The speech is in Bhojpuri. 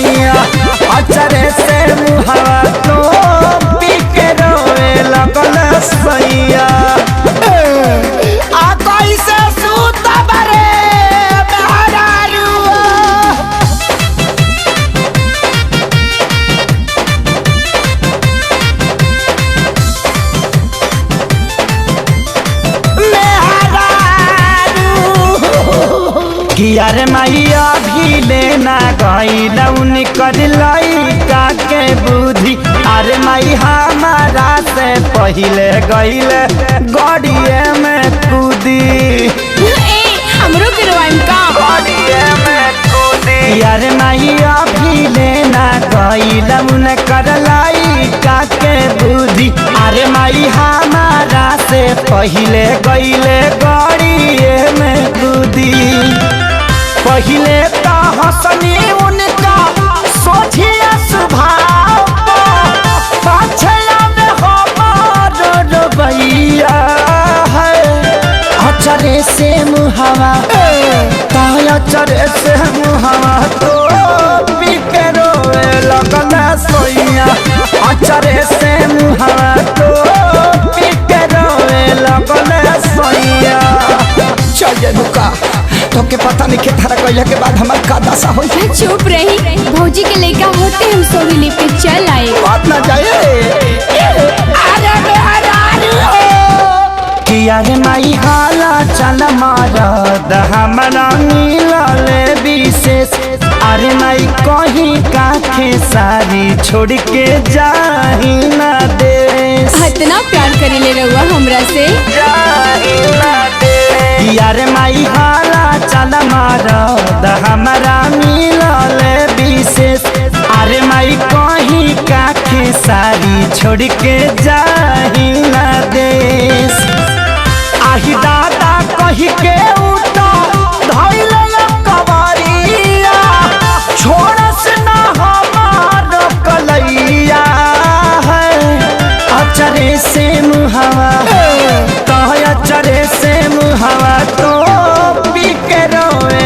सैया। अचरे से मुहावा तो पी के रोवे लगल सैया। आ कैसे सुतब रे मेहरारुआ। किया रे मैया भी लेना गईल उनकर लइका के बुद्धि। अरे माई हमारा से पहिले गईल गड़िए में कूदी। ए हमरो के रोआइम का गड़िए में कूदी। यार मैया भी लेना गईल उनकर लइका के बुद्धि। अरे माई हमारा से पहिले गईल गड़िए में कूदी। पहिले त हंसनी उनका सोझिया स्वभाव, पाछला में हमार रवैया है। अचरे से मुहावा ताया अचरे से मुहावा तो पी के रोवे लगल सोइया। अचरे से मुहावा तो पी के रोवे लगल सोइया। चल जाए का तोके पता नहीं के थारा कइला के बाद हमार का दशा होई। चुप रही, भौजी के लइका होते हम सोहिली पे चल आए। बात ना जाए। अरे मेहरारू किया रे माई हाला चल मारद हमरा मिलल विशेष। अरे माई कहीं काखे सारी छोड़ के जाही ना देश। इतना प्यार करेले रहुआ हमरा से। जाही ना देश। यार माई हाला चल मारद हमरा मिलल विशेष। अरे माई कहीं काखे सारी छोड़ के जाही ना देश। आही दादा कही के उठा धइल कवरिया, छोड़स ना हमार कलैया है। अचरे से मुहावा तो अचरे से मुहावा तो पी के रोवे